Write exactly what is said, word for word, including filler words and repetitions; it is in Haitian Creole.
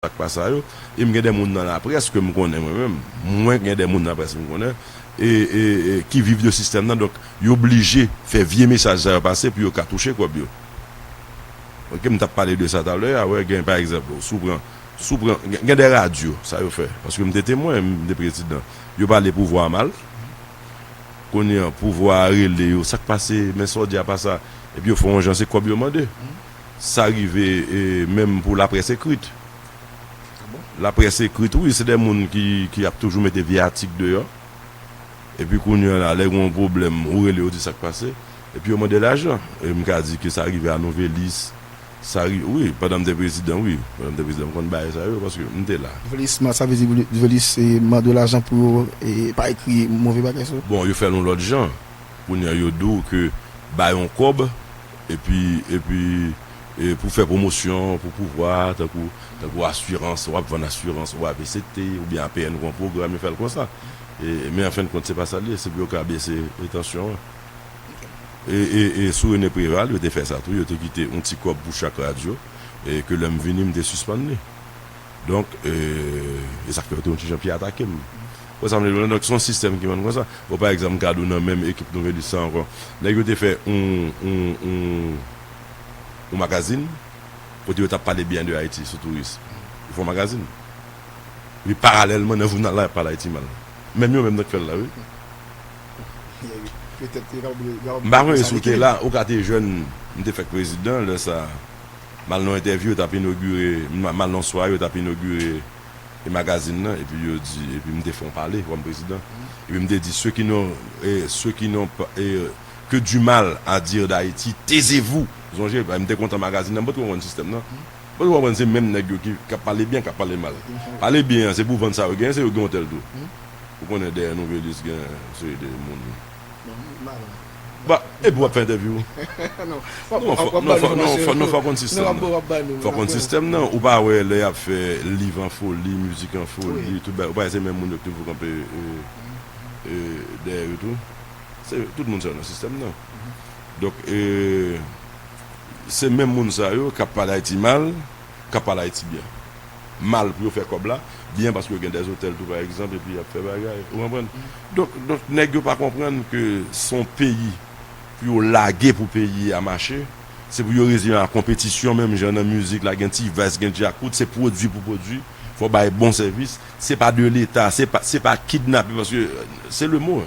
sa k pase a yo. E m gen de moun nan laprès ke m konnen mwen menm. Mwen gen de moun nan laprès m konnen e, e, e ki viv de sistèm nan. Donk, yo blije fè vye mesaj sa yo pase pou yo ka touche kòb yo. Ok, m t ap pale de sa talè a, wè, gen, pa egzanp, si w pran, si w pran, gen, gen de radyo, sa yo fè. Paske m te temwen, m te prezidan. Yo pale pouvwa a mal. Kounye a, pouvwa a rele yo, sa k pase, men sa w di a pa sa. Epi yo fè yon jan, se kòb yo mande. Sa rive, e, menm pou laprès ekrit. Laprès ekrit, wi, se de moun ki, ki ap toujou mete vye atik deyò. Epi kounye a la, lè gen yon pwoblèm, ou rele yo di sa k pase. Epi yo mande lajan. E m ka di ke sa rive a Nouvelis. Sa rive, wi, pandan m te prezidan, wi. Pandan m te prezidan, m konn bagay sa yo, paske m te la. Nouvelis, sa vle di, Nouvelis, e, mande lajan pou yo, e, pa ekri move bagay sou yo. Bon, yo fè l yon lòt jan. Kounye a, yo di w ke bay yon kòb, epi, epi, e, pou fè pwomosyon, pou pouvwa, tankou, tankou asirans, w ap vann asirans, ou A V C T, oubyen A P N, yon pwogram, yo fè l konsa. E, men an fen de kont, se pa sa l ye, se pou yo ka bese, e, tansyon an. E, e, e sou René Préval, yo te fè sa tou, yo te kite yon ti kòb pou chak radyo, e ke lè m vini, m te sispann li. Donk, e, e sa k fè yo te yon ti jan pye atake m. Ou wè sa m vle di w la? Donk, se yon sistèm ki vann konsa. Bon, pa egzanp, m ka di w nan menm ekip Nouvelis sa ankò. Nèg yo te fè yon, yon, yon, yon magazin kote yo t ap pale byen de Ayiti sou Touris. Yo fè yon magazin. Epi paralèlman, nan jounal la, y ap pale Ayiti mal. Menm yo menm nan k fè l la, wi. M pa konnen si w te la, ou ka te jèn, m te fèk prezidan, lè sa, m al nan entèvyou, yo t ap inogire, m al nan sware, yo t ap inogire e magazin nan, epi yo di, epi m te fè yon pale kòm prezidan. Epi m te di, ceux qui n'ont, eh, ceux qui n'ont pas, eh, que du mal à dire d'Haïti, taisez-vous. Ou sonje, m te kontan magazin nan, m pa t konprann sistèm nan. M pa t konprann se menm nèg yo ki, k ap pale byen, k ap pale mal. Pale byen an, se pou vann sa yo genyen, se yo gen yon tèl tou. Ou konnen dèyè Nouvelis gen yon seri de moun. Ba, epi w ap fè entèvyou. Non, fò, non, fò, non, fò, non, fò, non, fò konn sistèm nan. Fò konn sistèm nan. Ou pa wè lè y ap fè liv an foli, mizik an foli, tout bagay. Ou pa wè se menm moun yo ki toujou kanpe, e, e, dèyè yo tou. Se, tout moun sa yo nan sistèm nan. Donk, e, se menm moun sa yo k ap pale Ayiti mal, k ap pale Ayiti byen. Mal pou yo fè kòb la, byen paske yo gen dèzotèl tou, pa egzanp, epi y ap fè bagay. Ou konprann? Donk, donk, nèg yo pa konprann ke se yon peyi pou yo lage pou peyi a mache. Se pou yo rezilye a konpetisyon, menm jan nan mizik la, gen T-Vice, gen Djakout, se pwodui pou pwodui. Fò bay bon sèvis. Se pa de Leta, se pa, se pa kidnape, paske, euh, se le mo.